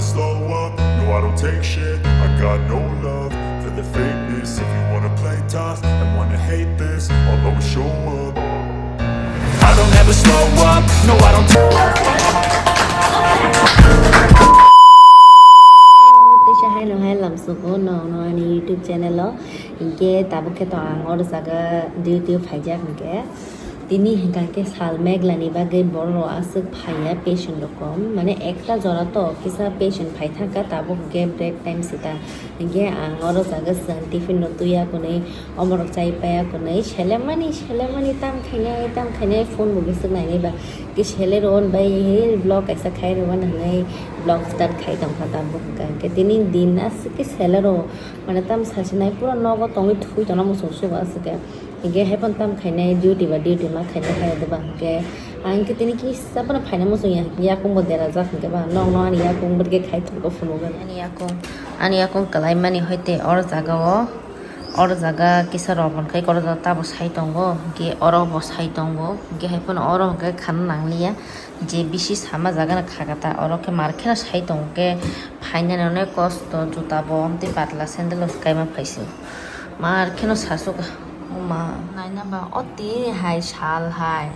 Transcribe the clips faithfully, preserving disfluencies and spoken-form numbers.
Slow up, no, I don't take shit. I got no love for the fakeness. If you wanna play tough and wanna hate this, I'll always show up. I don't ever slow up, no, I don't. Teisa haino hai lamsugo no no ani YouTube channel o. Hinkhe tabuk khe to ang oro jaga duty o phaijak hinkhe. Tini hinkha khe sal meglani bagwi borok rok aswk phaiya patient rok kom. Mane ekta jora to kisa patient phai thangkha, tabuk hinkhe break time sita. Hinkhe ang oro jaga chwng tiffin rok twiya kwnwi, omorok chai paiya kwnwi, selemani, selemani tam khainai, tam khainai phone bo bwswk nainai ba. Khe sele rw hwn bai vlog kaisa khai rw hwn hwnwi vlog start khai tongkha tabuk hinkha. Hinkhe tini din aswk khe sele rw mane tam sasinai pura nogo tongwi thui tongna muchung sugo aswk khe. Hinkhe hai phano tam khainai duty ba duty ma khainai hai de ba hinkhe. Ang khe tini kisa phano phaina muchung ya, yakung bo dera jak hinkhe ba, nok no ani yakung bo khe khai thangkha phunukgwi. Ani yakung, ani yakung kwlai mani hoite oro jaga o, oro jaga kisa rok hwn khai oro jaga tabo sai tongo, hinkhe oro bo sai tongo, hinkhe hai phano oro hinkhe khana nang liya, je bisi sama jaga no kha kha ta, oro khe mar kheno sai tongo khe phainani onek kosto, juta bo amtwi patla sandal rok kaima phaising. Mar kheno sasuk ma naina ba oti hai sal hai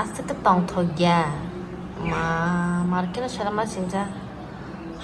aswk khe tongthok ya ma mar kheno sal ma singsa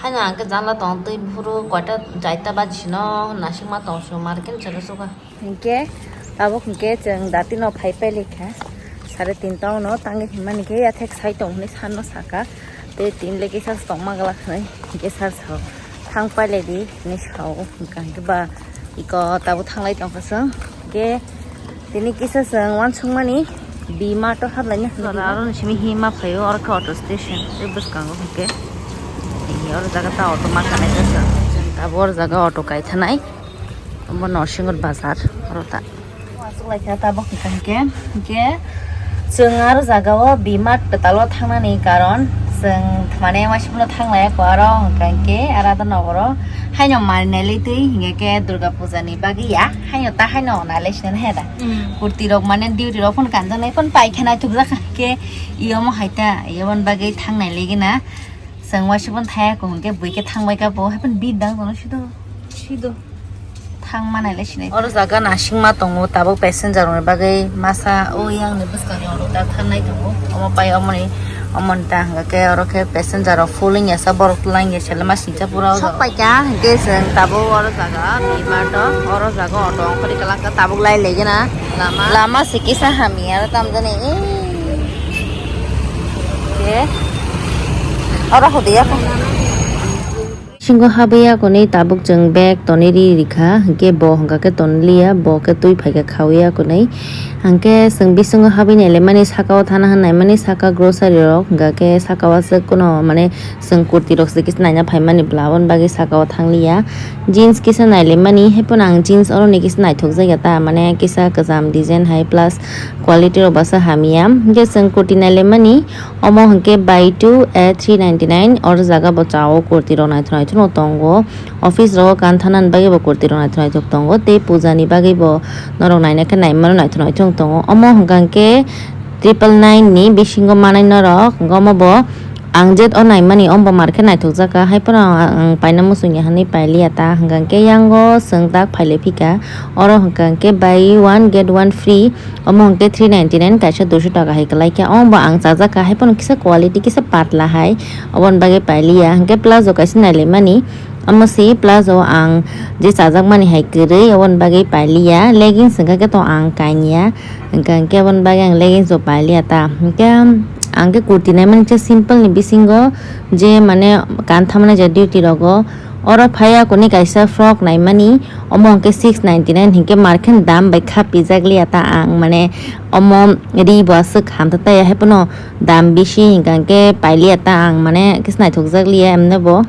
haino ang khe janla tong twi buphuru koita jaita baji sino nasingma tong sio mar kheno sal suka. Hinkhe tabuk hinkhe chwng dati no phai pailikha sare tinta ono tangwi hinmani khe yathek sai tong hinwi sanno saka tei tin le kisa tongma glak hinwi hinkhe sar sao. Thang pailai di hinwi sao, hwnkha hwnkhe ba iko tabuk thanglai tongkha chwng. Hwnkhe tini kisa chwng uansukmani B Mart o haplaina hinwi. Aro ni simi hi ma phaio, oro khe auto station tei bwskango hwnkhe tini oro jaga ta auto ma kanai kha chwng. Tabuk oro jaga auto kaithanai, omo Norsingor bazar oro ta. Uansuk lai kha tabuk hwnkha hwnkhe, hwnkhe chwng aro jaga o B Mart kwtal o thangnani karon chwng mane uansukmano thang lai kho aro hwnkha hwnkhe aro ado nogoro haino manwi nai lai twi hwnkhe khe Durga Puja ni bagwi ya haino ta haino nai lai sinani he da. Mm. Kurti rok mane duty rok phano kanjaknai phano pai khe naithok jak kha hwnkhe iyamo hai ta iyaboni bagwi thang nai lai gana chwng uansukmano thaya kho hwnkhe bui khe thang bai kha bo hai phano bidang tono sido sido. Thang manai le sinai. Oro jaga nasingma tongo, tabuk passenger rokni bagwi masa o yang ni bwskango rok da thangnai tongo. Omo pai omoni, omoni ta hwnkha khe oro khe passenger rok full wngya sa borok twlang ya sele ma singcha pura o. Sok pai kha hwnkhe chwng tabuk oro jaga B Mart o, oro jaga auto ongkhorwi kwlak kha tabuk lai lai gana lama. Lama se kisa hamya aro tamjani. Ke oro hodiya kha. Bisingo habwi ya kwnwi tabuk chwng bag tonwi ri rikha, hinkhe bo hwnkha khe tonliya, bo khe twi phaikha khawi ya kwnwi. Hinkhe chwng bisingo habwi nailaimani, sakao thana hwn naimani, saka grocery rok, hwnkha khe sakao aswk kuno mane chwng kurti rok se kisa naina phaimani bwla, aboni bagwi sakao thangliya. Jeans kisa nailaimani, haiphano ang jeans oroni kisa naithokjakya ta, mane kisa kwcham design hai plus quality rok bwsa hamya. Hinkhe chwng kurti nailaimani, omo hinkhe buy two add three ninety nine, oro jaga bo chao kurti rok naithok naithok no tongo. Office rogo kanthanani bagwi bo kurti rok naithok naithok tongo, tei puja ni bagwi bo norok naina khe naimano naithok naithok tongo. Omo hwnkha khe triple nine ni bisingo manai norok, hwnkhe omo bo ang jet o naimani omo bo mar khe naithok jak kha, haiphano ang paina muchungya hinwi pailiya ta, hwnkha khe yango chwng tak phailai phika, oro hwnkha khe buy one get one free. Omo hwnkhe three ninety nine, kaisa duiso taka hai kwlai khe. Omo bo ang chajak kha, hai phano kisa quality kisa patla hai, oboni bagwi pailiya. Hwnkhe plazo kaisa nailaimani, omo se plazo ang je chajakmani hai kwrwi, oboni bagwi pailiya. Leggings hwnkha khe to ang kainiya, hwnkha hwnkhe oboni bagwi ang leggings bo pailiya ta. Hwnkhe ang khe kurti naimani khe simple ni bisingo je mane kantha mani je duty rogo. Oro phaiya kuni kaisa frock naimani, omo hwnkhe six ninety nine hinkhe mar khe dam bai kha pijak liya ta ang, mane omo ri bo aswk hamtha taya, haiphano dam bisi hinkha khe pailiya ta ang, mane kisa naithok jak liya emne bo.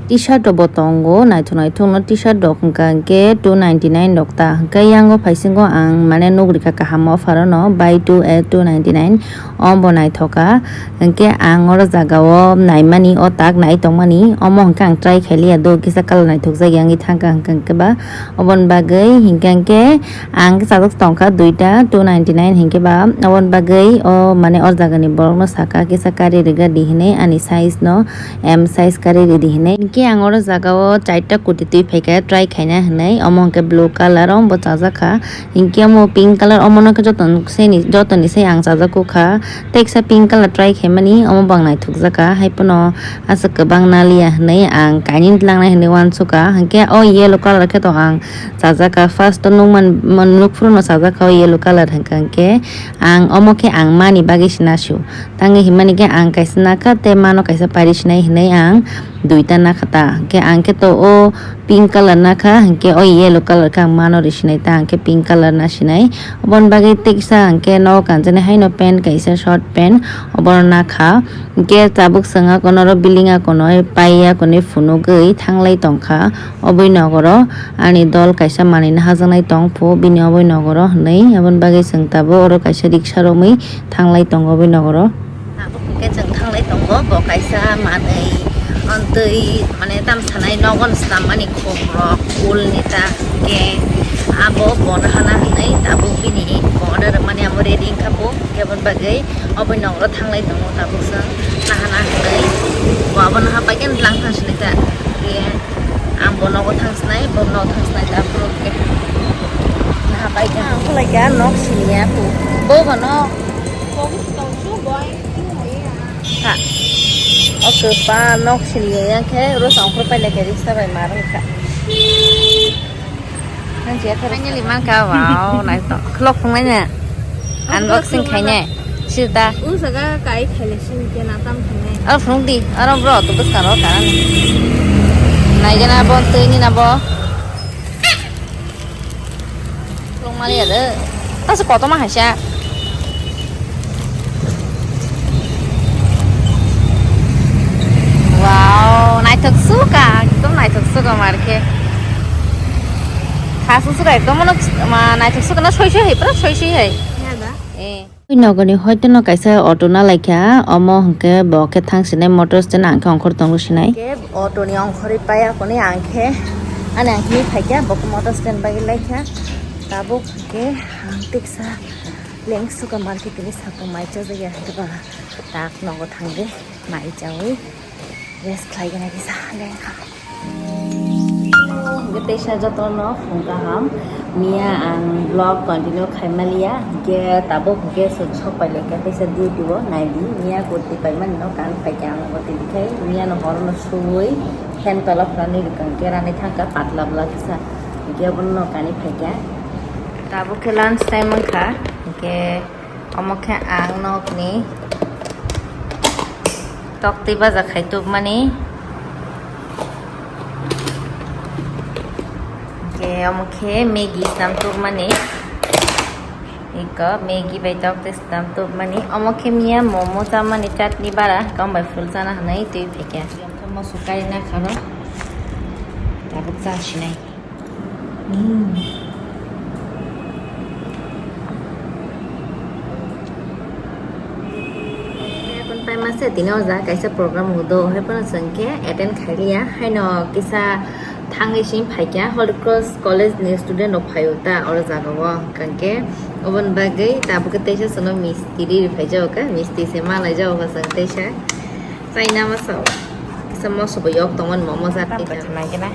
T-shirt rok bo tongo, naithok naithok no T-shirt rok hwnka hwnkhe two ninety nine rok ta. Hwnkhe yango phaisingo ang mane nugrikha kaham offer o no buy two at two ninety nine o bo naithok kha. Hwnkhe ang oro jaga o naimani o tak nai tongmani omo hwnkhe ang try khailiya do kisa colour naithok jak ya wngwi thangkha hwnkhe ba oboni bagwi hwnkhe hwnkhe ang chajak tongkha duita two ninety nine hwnkhe ba oboni bagwi o mane o jaga ni borok no saka kisa kari rwgadi hinwi ani size no M size kari ridi hinwi. Hinkhe ang oro jaga o chaita kurti twi phaikha try khaina hinwi. Omo hinkhe blue colour o bo chajak kha. Hinkhe omo pink colour omo no khe joto ni se ni, joto ni se ang chajak kha. Teksa pink colour try khaimani omo bo ang naithok jak kha. Hai phano aswk kwbang naliya hinwi ang kainwi tlangnai hinwi uansuk kha. Hinkhe o yellow colour khe to ang chajak kha. First o nukman, man-, nukphuru no chajak kha o yellow colour hinkha hinkhe ang omo khe ang mani bagwi se nasu. Tangwi hinmani khe ang kaisa nakha tei mano kaisa pari sinai hinwi ang duita nakha ta. Hinkhe ang khe to o pink colour nakha, hinkhe o yellow colour khe ang mano ri sinai ta, ang khe pink colour na sinai. Oboni bagwi teksa ang khe nogo kanjani haino pant kaisa short pant obono nakha. Hinkhe tabuk chwng akono oro building akono paiya konwi phunugwi thanglai tongkha. Oboni nogoro ani dol kaisa manwi nahajaknai tong phu bini oboni nogoro hinwi. Aboni bagwi chwng tabuk oro kaisa riksa romwi thanglai tongo oboni nogoro. Tabuk hwnkhe chwng thanglai tongo, bo kaisa manwi ontwi mane tamsanai nogon swlammani khok rok ulni ta hwnkhe abo bono hana hinwi tabuk bini bono rwmani amo ready wngkha bo hwnkhe aboni bagwi oboni nogoro thanglai tongo tabuk chwng nahana hinwi bo abono hapai khe lang thang sinai ta hwnkhe. Ang bo nogo thang sinai, bo nogo thang sinai ta phuru khe. Naha pai kha ang khulai kha nok siniya khu. Bo bono. Ha. O kwpa nok siniya yang khe ro song khur pai lai khe riksa bai mar kha. Nang siya thar. Finally man kha, wow, nice to. Khulok phung nai na. Unboxing khai nai. Sida. Usaga kai khaile sini kena tam khainai. Aro phunuk di, aro bro, tu bwskang ro ka. Naigena bo, twi ni na bo. Phunuk mali ya de. Tase koto ma haisa. Wow, naithok suka, ekdom naithok suka mar khe. Khasu suka ekdom mano ma naithok suka na soi soi hai, pura soi soi hai. Ya da. Eh. Ui nogoni hoitono kaisa auto na laikha, omo hwnkhe bo khe thang sinai motor stand ang khe ongkhor tongo sinai. Khe auto ni ongkhorwi paya kwnwi ang khe ani ang khe phaikha bo khe motor stand bagwi laikha. Tabuk hwnkhe ang tiksa lengsuka market ni sapung mai chajakya hwnkhe ba tak nogo thangwi mai chawi rest khlai gana kisa lengkha. Hwnkhe teisa jotono phung kaham. Miya ang vlog continue khai maliya. Hwnkhe tabuk hwnkhe sok pai lekha teisa duty o naidi. Miya kurti paimani no kan phaikha ang kurti dikhai. Miya no horono suwi fan tola phranwi rwkha hwnkhe rani thangkha patla bwla kisa. Hwnkhe abono no kani phaikha. Tabuk khe lunch time wngkha. Hwnkhe Omo khe ang nokni toktwi baja khai tubmani. Hwnkhe omo khe Maggi snam tubmani. Iko Maggi bai toktwi snam tubmani. Omo khe miya momo chamani chutney bara, hwnkhe omo bai full chana hinwi twi phaikha. Omo khe moso kaina kharo tabuk cha sinai. Paimase tini o jaga kaisa program hudo, hai phano chwng khe attend khailiya, haino kisa thangwi simi phaikha, Holy Cross College ni student rok phaio ta oro jaga o, hwnkhe oboni bagwi tabuk khe teisa chwngno misti riri phaijago khe, misti se ma laijago khe chwng teisa. Chaina masa o kisa moso bo yok tongmani momo jat. Tam khe kaisa nai khe na.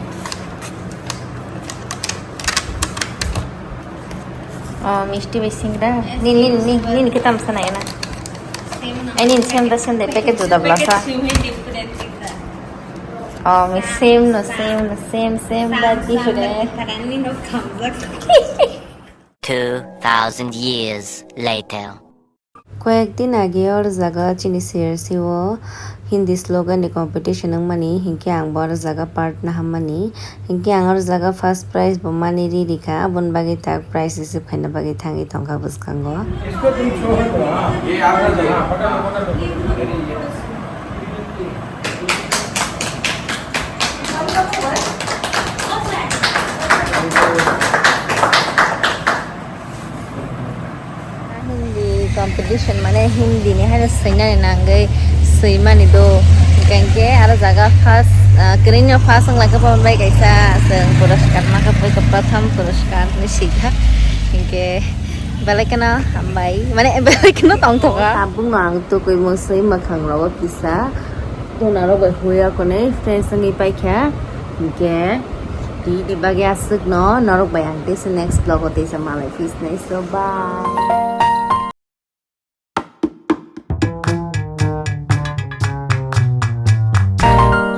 Oh, misti bai singra. Ni, ni, ni, ni, ni kitam sana ya na. Same na. Ai, ni same da, same da, packet juda bla sa. Packet same hai, different singra. Oh, mi same no, same no, same, same da, different. Two thousand years later. Koyek din age or jaga chini C R C o Hindi slogan ni competition wngmani, hinkhe ang bo aro jaga part nahammani, hinkhe ang aro jaga first prize bo mani ri rikha, aboni bagwi tak prize receive khaina bagwi thangwi tongkha bwskango. इसको तुम शो मत करो, हाँ। ये आप ना दे। ये आप ना दे। ये आप ना दे। Tradition mane Hindi ni haino swinani nangwi swimani do. Hingke aro jaga first, ah, kwrwini first wng langkha bo bai kaisa chwng puraskar mankha, boyko pratham puraskar ni swikha. Hingke belai kheno hambai, mane belai kheno tongthoka. Tabukno ang tukui mung swi mwkhang rogo kisa. Donarok bai huya kone friends wngwi paikha. Hingke tini bagwi aswkno norok bai ang teisa next vlog o teisa malai phisnai. So bye.